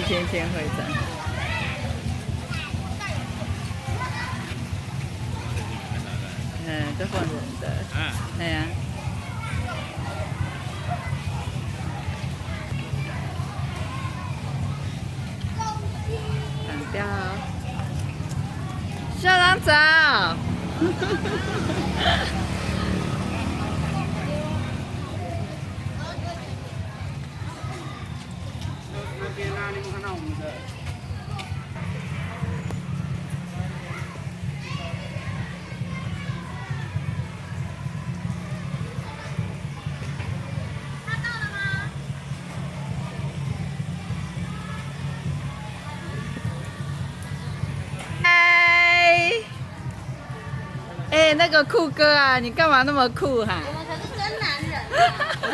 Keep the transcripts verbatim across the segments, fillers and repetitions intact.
天线会展。嗯，都换人的。啊。哎呀。很漂亮。校长早。那边啊，你们看到我们的 嗨。哎，那个酷哥啊，你干嘛那么酷哈？我们可是真男人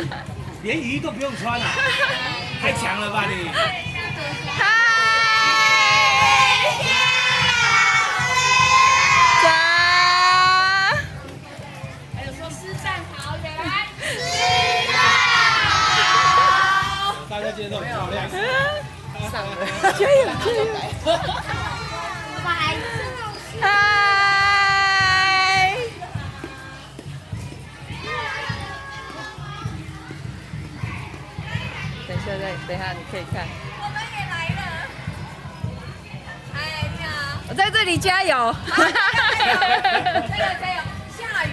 啊。连雨衣都不用穿啊，太强了吧你！嗨。早。还有说师范好，起来。师范好。大家今天都很漂亮。加油，加油。嗨。等一下再，等一下你可以看。我们也来了。嗨，你好。我在这里加油。好，加油，加油，加油。下雨。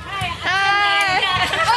嗨，嗨。哦。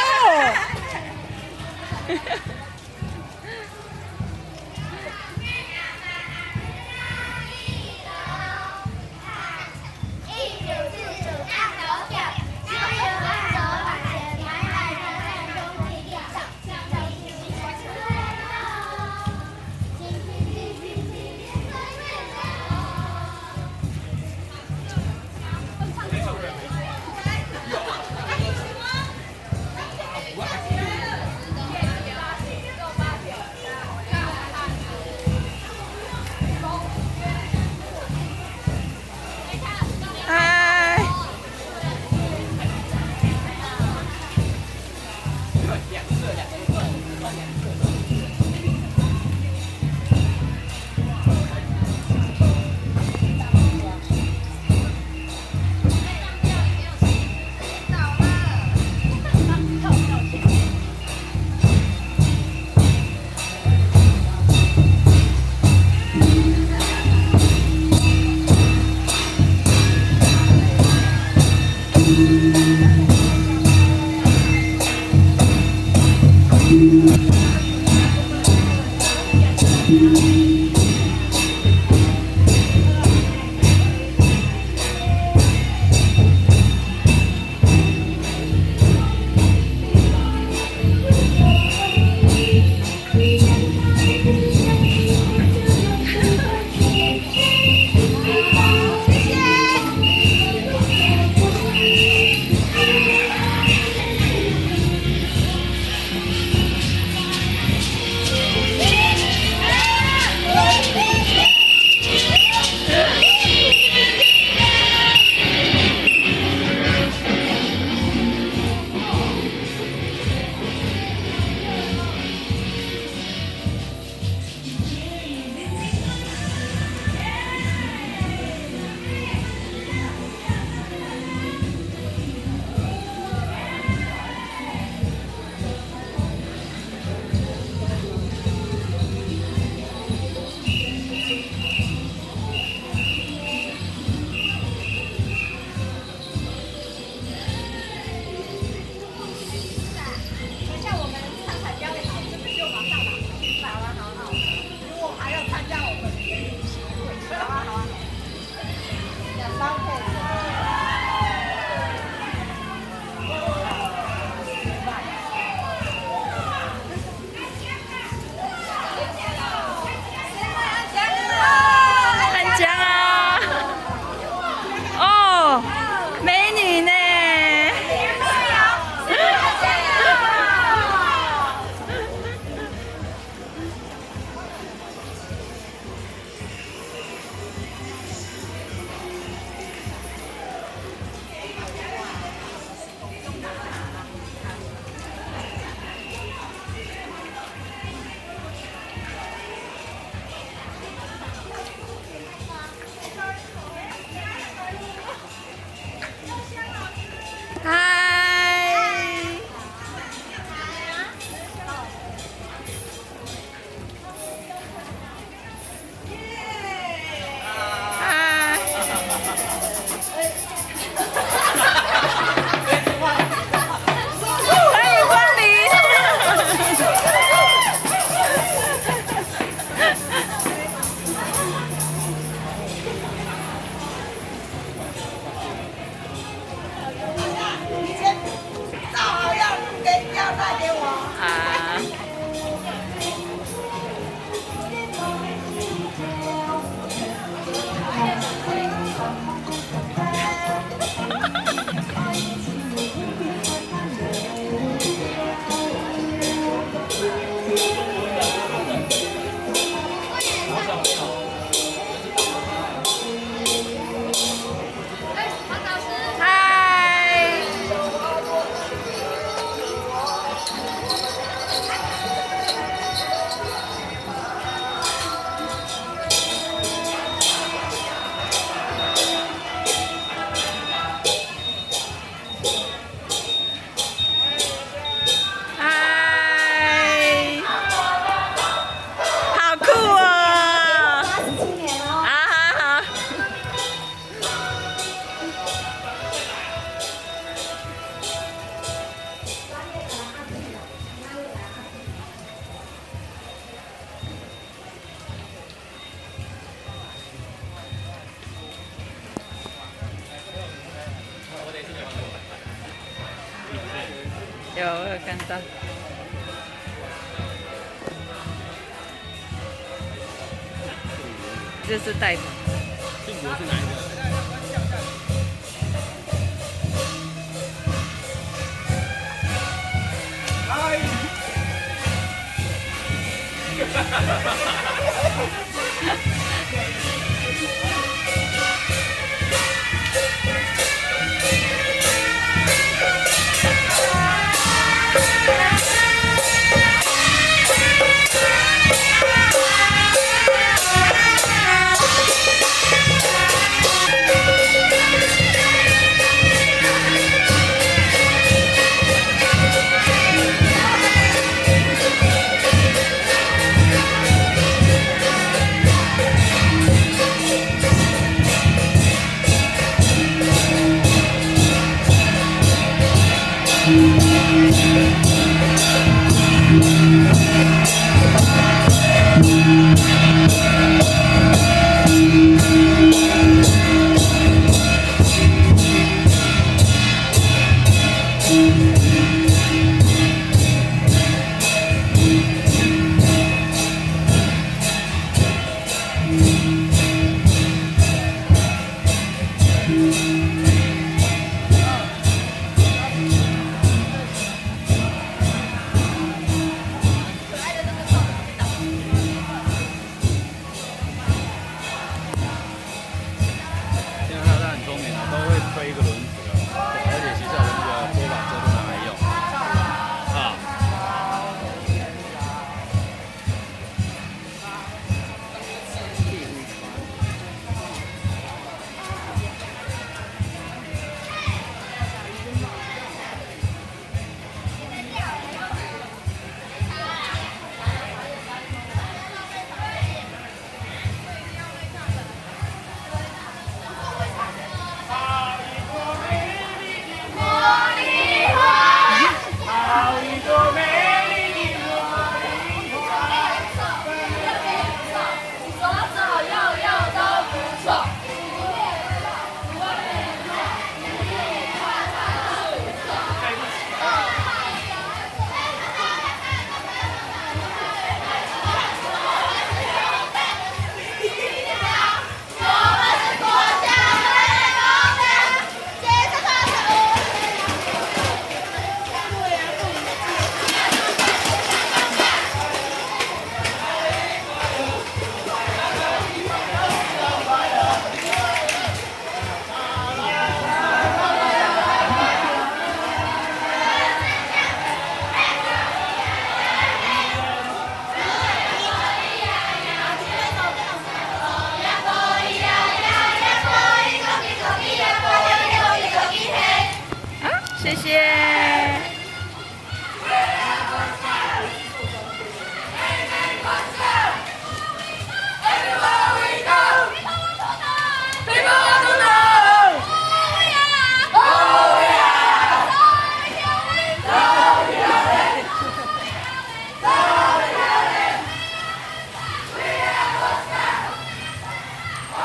有，我有看到。这是袋子。幸福是哪一个？现在他很聪明啊，都会推一个轮